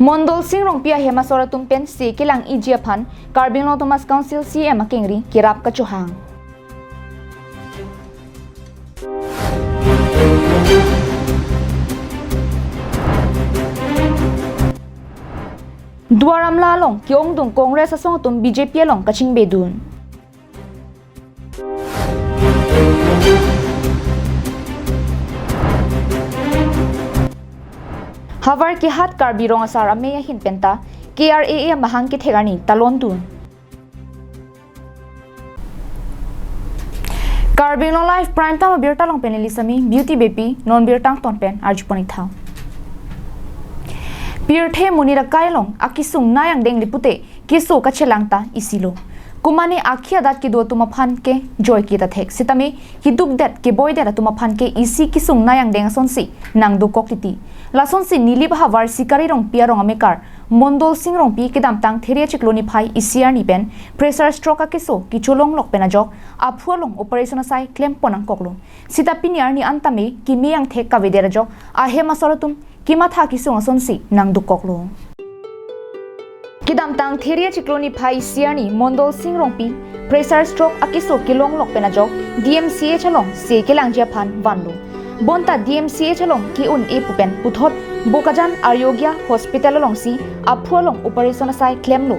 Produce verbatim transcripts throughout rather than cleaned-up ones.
Mondol Sing Rongpi ahem asor atum pen se kelang-iji aphan Karbi Anglong Autonomous Council C E M akengri kerap kachohang. Duar Amla along ke-ongdung Congress asong atum B J P along kachingbedun. Havar kehat Karbi Rong Asar amei ahin penta K R A A amahang kethek arni talondun. Karbi Anglong Live Prime Time abirta along pen neli Sami, Beauty Beypi, non birta angton pen arjupon-ik tha. Pirthe monit akai along akesung nai angdeng le pute keso kachelang ta isilo. Komane akhei adat kedo atum aphan ke joike ta thek, sitame keduk det keboi det atum aphan ke isi kesung nai angdeng asonsi nangdokok titi. Lasonsi Nilip ahavar Sikari Rongpi arong amekar Mondol Sing Rongpi kedamtang There achiklo niphai isi arni pen pressure stroke akeso kecholonglok pen ajok aphu along operation asai klempon nangkoklo. Sita pini arni an tame keme angthek kavedet ajok ahem asor atum kematha kesung asonsi nangdokoklo. Kedamtang There achiklo niphai isi arni Mondol Sing Rongpi pressure stroke akeso kelonglok pen ajok D M C H along se kelangji aphan vanlo. Bonta D M C H along ke-un-e pu pen puthot Bokajan Arogya Hospital alongsi aphu along operation asai klemlo.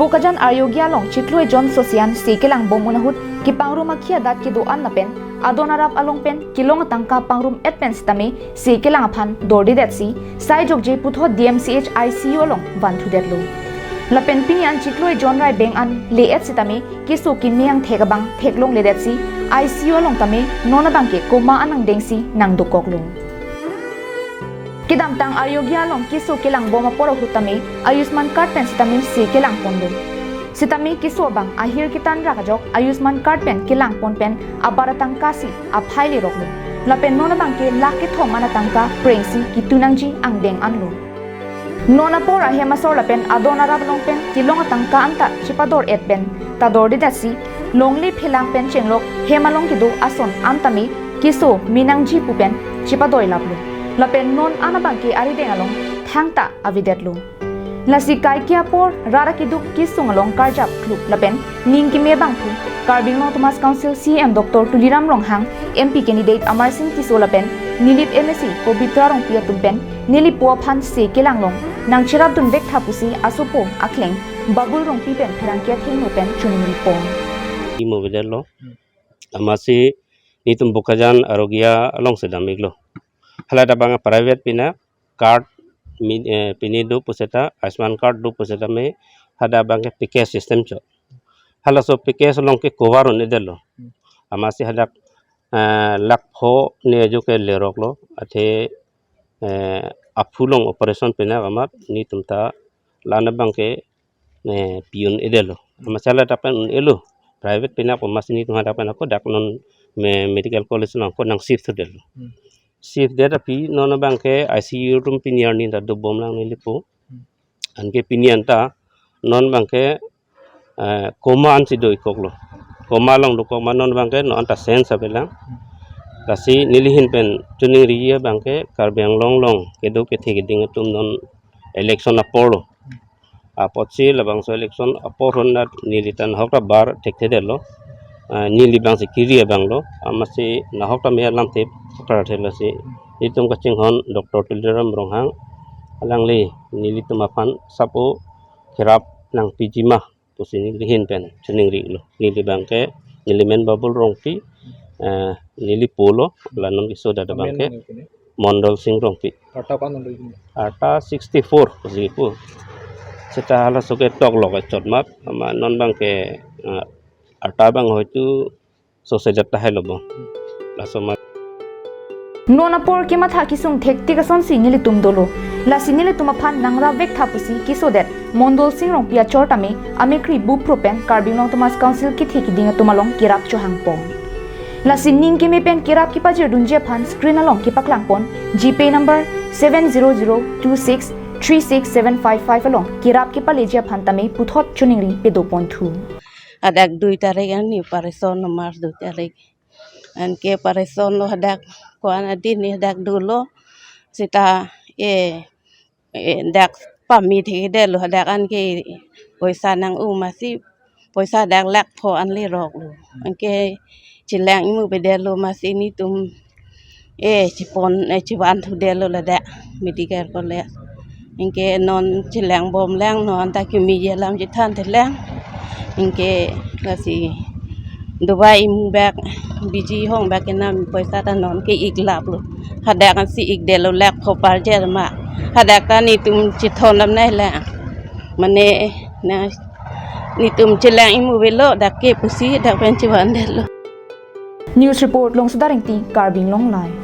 Bokajan Arogya along chiklo ejon sosian se kelangbom un ahut kepangrum akhei adat kedo-an lapen adon arap along pen kelong atangka pangrum-et pen sitame se kelang aphan dordedetsi sai jokje puthot D M C H I C U along vanthudetlo. Lapen pini an chiklo ejon rai beng an le-et sitame keso keme angthek abang theklongledetsi I C U along tame non abangke coma an angdengsi nangdokoklo. Kedamtang Arogya along keso kelangbom apor ahut tame Ayushman card pen sitame se kelangponlo. Sitame keso abang ahir ketan rak ajok Ayushman card pen kelangpon pen abar atangkasi aphai leroklo. Lapen non abangke lakh kethom an atangka prengsi ketu nangji angdeng anlo. Non apor ahem asor lapen adon arap along pen kelong atangka anta chepador-et pen ta dordedetsi longle phelang pen chenglok hem along kedo ason an tame keso me nangji pu pen chepadoilaplo. Lapen non an abangke arideng along thangta avedetlo. Lasi kaike apor rat akeduk kesung along karjap klup lapen ning keme abangphu Karbi Anglong Autonomous Council C E M Doctor Tuliram Ronghang, M P candidate Amarsing Tisso lapen Nilip M A C Pabitra Rongpi atum pen nelipo aphan se kelanglong nangcherapdun vektha pusi asopo akleng Babul Rongpi pen pherangke athengno pen choningripo. Imo bidetlo. Amatsi netum Bokajan Arogya alongsi dam-iklo. Hala dak abang private pina card mi, eh, pine do puseta, Ayushman card do puseta me, hadak abangke P K S system cho. Halaso P K S along ke cover un-edetlo. Amatsi hadak, eh, lakh pho ne ajo ke leroklo, athe, eh, aphu along operation pina amat netum ta la-an abangke, eh, pi un-edetlo. Amatsi hala dak pen un-elo. Private pina pu amatsi netum hadak pen ako dak non me-, medical college along ako nang shift thudetlo. Hmm. Shift det aphi non abangke I C U room pini arni ta dobomlang nelipo. Hmm. Anke pini anta non abangke, eh, coma ansi do-ikkoklo. Coma along dokok ma non abangke non anta sense avelang. Hmm. Lasi neli ahin pen choningri abangke Karbi Anglong along kedo kethe keding atum non election aporlo. Hmm. Apotsi labangso election apor hon nat neli ta nahok ta bar thekthedetlo. Ah, neli abangsi kiri abanglo. Amatsi nahok ta me alamthe pakra thelo si. Netum kachinghon Doctor Tuliram Ronghang alangli nelitum aphan sapo kerap nangpiji ma pusi neli ahin pen choningrilo. Neli abangke neli men Babul Rongpi, eh, nelipo lo, la non keso dada abangke Mondol Sing Rongpi. Arta ko-an lo ini? Arta sixty-four pusi pu. Seta halaso ke toklok chot mat, ama non abangke, eh, arta abang hoitu so seja tahai lo bo. Laso mat. Non apor kematha kesung thektik asonsi nelitum dolo. Lasi nelitum aphan nangrap vektha pusi kesodet Mondol Sing Rongpi achor tame amekri bupro pen Karbi Anglong Autonomous Council kethe keding atum along kerap chohangpon. Lasi ning keme pen kerap kepajirdunji aphan screen along kepaklangpon GPay number seven zero zero two six three six seven five five along kerap kepaleji aphan tame puthot choningri pedoponthu. Hadak dui tarik arni operation, nomor dui tarik. Anke operation lo hadak ko-an adin ni hadak dolo. Seta, eh, eh, dak pame thekdetlo, hadak anke poisa nang-o masi, poisa dak lakh pho an le roklo. Anke chelang imu bedetlo masi netum eh chepon eh chevan thudetlo ladak medical college. Anke non chelang bomlang, non ta kimi alam chethan thelang. Anke lasi dovai imu bak, biji hong bak kenam poisa ta non ke-ik laplo. Hadak ansi ikdetlo lakh pho parjer ma. Hadak ta netum chethon lam nai la. Mane na netum chelang imu avelo dak ke pusi dak pen chevandetlo. News report, Longsoda Rengti, Karbi Anglong Live.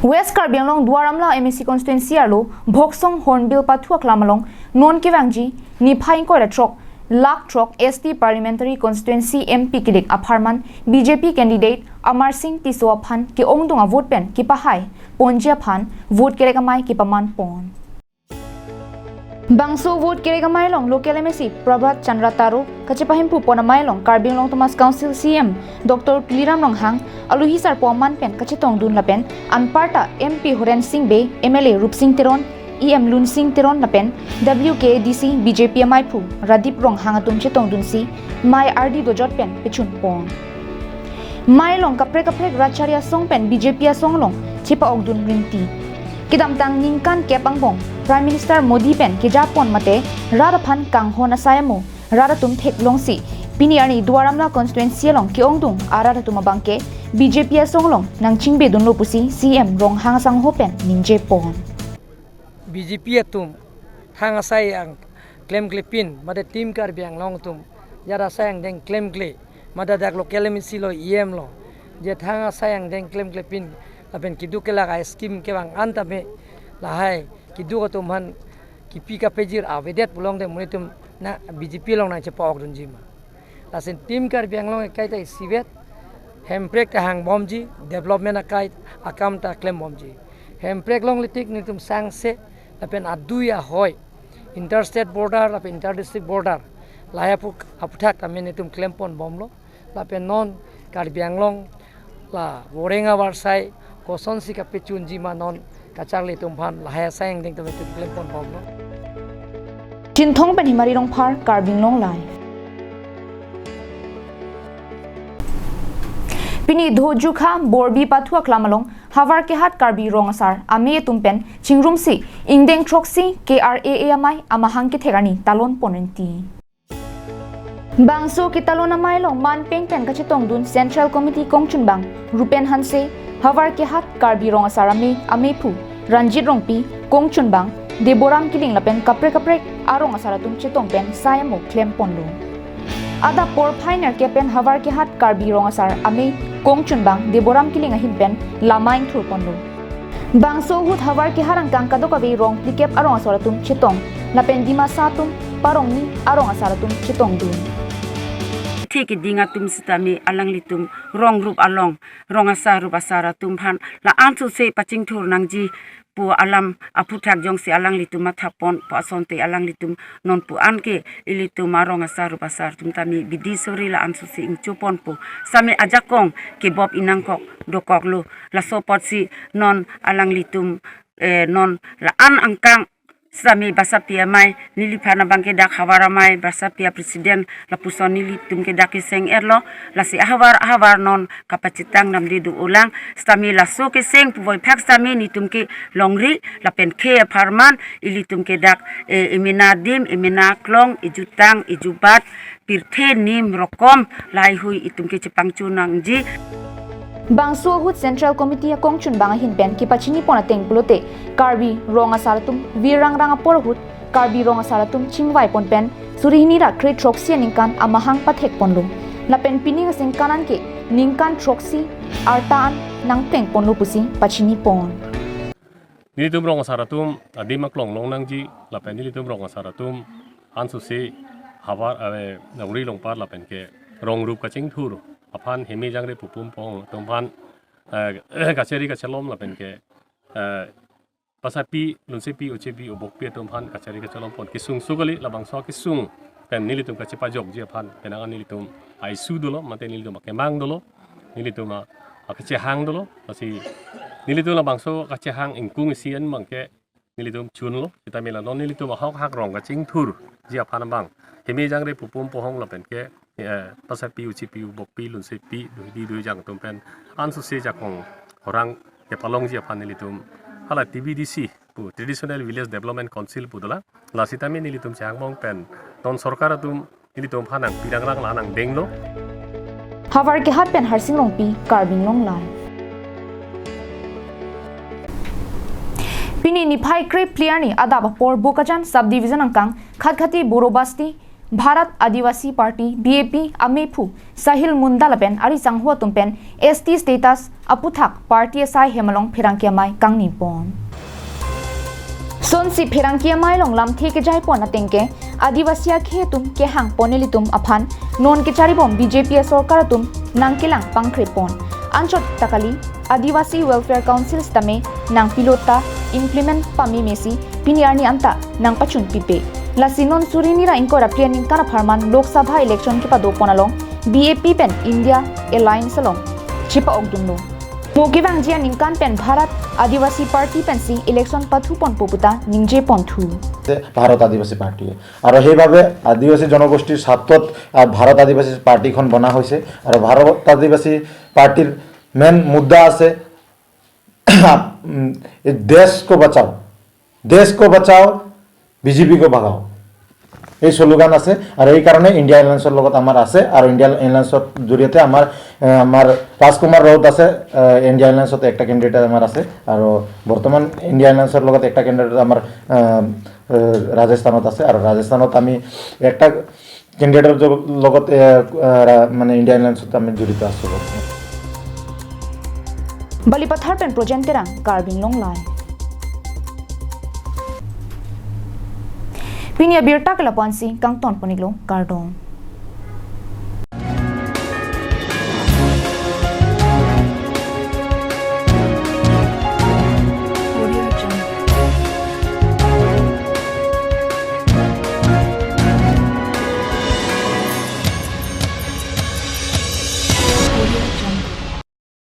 West Karbi Anglong Duar Amla M A C constituency arlo Bhoksong Hornbill pathu aklam along non kevangji niphai ingkoi ra throk, lakh throk S T parliamentary constituency M P kelik apharman B J P candidate Amar Singh Tisso aphan ke-ongdung avote pen kepahai ponji aphan vote kerek amei kepaman pon. Bangso vote kerek amei along local M A C Prabhat Chandra Taro, kachepahemphu pon amei along Karbi Anglong Autonomous Council C E M Doctor Tuliram Ronghang, alohi sarpo aman pen kachetongdun lapen anparta M P Horen Sing Bey, M L A Rupsing Teron, E M Lunsing Teron lapen W K A D C B J P ameiphu Radip Ronghang atum chetongdunsi mei ardi dojot pen pechun pon. Mei along kaprek kaprek rat chari asong pen B J P asong along chepa-okdun rinti. Kedamtang ningkan kep angbong Prime Minister Modi pen kejapon mate rat aphan kanghon asai amo rat atum theklongsi pini arni Duar Amla constituency along ke-ongdung arat atum abangke B J P asong along nangchingbedunlo pusi C E M Ronghang asangho pen ningje pon. B J P atum thang asai angklem klepin, mate Team Karbi Anglong atum jat asai angdeng klemkle, mate dak local M A C lo, E M lo, je thang asai angdeng klemklepin lapen keduk kelak a-scheme kevang an tame lahai keduk atum aphan kipi kapejir avedet pulote monit atum na B J P along nangchepa-okdunji ma. Lason Team Karbi Anglong akai ta isivet, hemprek ta hangbomji, development akai akam ta klembomji. Hemprek longle tik netum sangse lapen adui ahoi, interstate border lapen interdistrict border, lahai aphu-, aphuthak tame netum klemponbomlo. Lapen non Karbi Anglong la voreng avarsai kosonsi kapechunji ma, non kacharli atum aphan lahai asai angdeng tame netum klemponbomlo. Chinthong pen Himari Rongphar, Karbi Anglong Live. Pini Dhojukha Borbi pathu aklam along Havar Kehat Karbi Rong Asar amei atum pen chingrumsi ingdeng throksi K R A A amei amahang kethek arni talon pon rinti. Bangso ketalon amei along manpeng pen kachetongdun Central Committee kongchunbang Rupen Hanse, Havar Kehat Karbi Rong Asar amei ameiphu Ranjit Rongpi, kongchunbang Deboram Killing lapen kaprek kaprek arong asar atum chetong pen sai amo klemponlo. Adap porphai nerkep pen Havar Kehat Karbi Rong Asar amei kongchunbang Deboram Killing ahin pen lama ingthurponlo. Bangso ahut Havar Kehat angkang kadokave rong phlikep arong asar atum chetong lapen Dimasa atum parongni arong asar atum chetongdun. Thik keding atum sitame alanglitum rong rup along, rong asar rup asar atum aphan la-an sose pachingthur nangji pu alam aphuthak jongsi alanglitum mathapon pu asonte alanglitum non pu anke ilitum arong asar rup asar atum tame bidi suri la-an sose ingchopon pu sitame ajakong kebop inangkok dokoklo. Laso apotsi non alanglitum, eh, non la-an angkang sitame basapi amei neliphan abangke dak havar amei basapi a-president lapuson nelitum ke dak keseng-etlo. Lasi ahavar ahavar non kapachethang namde do-olang. Sitame laso keseng puvoiphak sitame netum ke longri lapen khei apharman ilitum ke dak, eh, emena adim, emena aklong, ejutang, ejubat, pirthe nim rokom lahaihui itum ke chepangchun nangji. Bangso ahut Central Committee akongchunbang ahin pen kepachinipon ateng pulote Karbi Rong Asar atum virrangrang apor ahut Karbi Rong Asar atum chingvaipon pen suri hini ra kre throksi aningkan amahang pathekponlo. Lapen pining asengkan anke ningkan throksi arta an nangplengponlo pusi pachinipon. Nelitum rong asar atum adim aklong long nangji, lapen nelitum rong asar atum ansose havar, eh, longri longpat lapen ke rong rup kachingthur aphan heme jangre pupum pong atum aphan, eh, kacheri kachelom lapen ke, eh, pasapi, lunsepi, ochepi, obokpi atum aphan kacheri kachelom pon kesung su kali, labangso kesung pen nelitum kachepajokji aphan penang an nelitum aisu dolo, mate nelitum akemang dolo, nelitum a akachehang dolo, lasi nelitum labangso kachehang ingkung isi an abangke nelitum chunlo, sitame la non nelitum ahok hak rong kachingthurji aphan abang heme jangre pupum pohong lapenke, eh, pasarpi, uchipi, bokpi, lunsepi, duidi, duijang atum pen ansose jakong orang kepalongji aphan nelitum hala T B D C pu, Traditional Village Development Council pu dolang, la sitame nelitum chehang bong pen non sorkar atum nelitum aphan nangpirang lang la nangdenglo. Havar Kehat pen Harsing Rongpi, Karbi Anglong Live. Pini niphai krephli arni adap apor Bokajan Subdivision angkang Khatkhati Boro Basti Bharat Adivasi Party, B A P, amephu Sahil Munda lapen ari sangho atum pen S T status aputhak party asai hem along pherangke amei kangni pon. Sonsi pherangke amei along lamthe kejai pon atengke Adivasi akhei atum kehang pon nelitum aphan non kecharibom B J P asorkar atum nangkelang pangkre pon. Anchot ta kali, Adivasi Welfare Council sitame nangpilot ta implement pamemesi pini arni anta nangpachun pipe. Lasi non suri hini ra ingkoi ra phli aningkan apharman Lok Sabha election kepado pon along B A P pen India Alliance along chepa-okdunlo. Mo kevangji aningkan pen Bharat Adivasi Party pensi election pathu ponpo puta ningje ponthu. Bharat আদিবাসী পাৰ্টীয়ে। আৰু সেইবাবে আদিবাসী জনগোষ্ঠীৰ স্বাৰ্থত, আহ, ভাৰত আদিবাসী পাৰ্টীখন বনা হৈছে। আৰু ভাৰত আদিবাসী পাৰ্টীৰ মেইন মুদ্দা আছে, উম, এই দেশ কো বাচাও, দেশ কো বাচাও, বিজেপি কো ভাগাও। এই শ্লোগান আছে। আৰু এই কাৰণে ইণ্ডিয়া এলায়েন্সৰ লগত আমাৰ আছে। আৰু ইণ্ডিয়া এলায়েন্সৰ জৰিয়তে আমাৰ, এ, আমাৰ ৰাজকুমাৰ ৰাউত আছে, এ, ইণ্ডিয়া এলায়েন্সত একটা কেণ্ডিডেট আমাৰ আছে। আৰু বৰ্তমান ইণ্ডিয়া এলায়েন্সৰ লগত একটা কেণ্ডিডেট আমাৰ, এ, এ, ৰাজস্থানত আছে। আৰু ৰাজস্থানত আমি একটা কেণ্ডিডেটৰ জ-, লগত, এ, এ, ৰা-, মানে ইণ্ডিয়া এলায়েন্সত আমি জড়িত আছোঁ বৰ্তমান। Balipathar pen Projen Terang, Karbi Anglong Live. Pini abirta ke lapu-ansi kangton pon-iklo, kardom.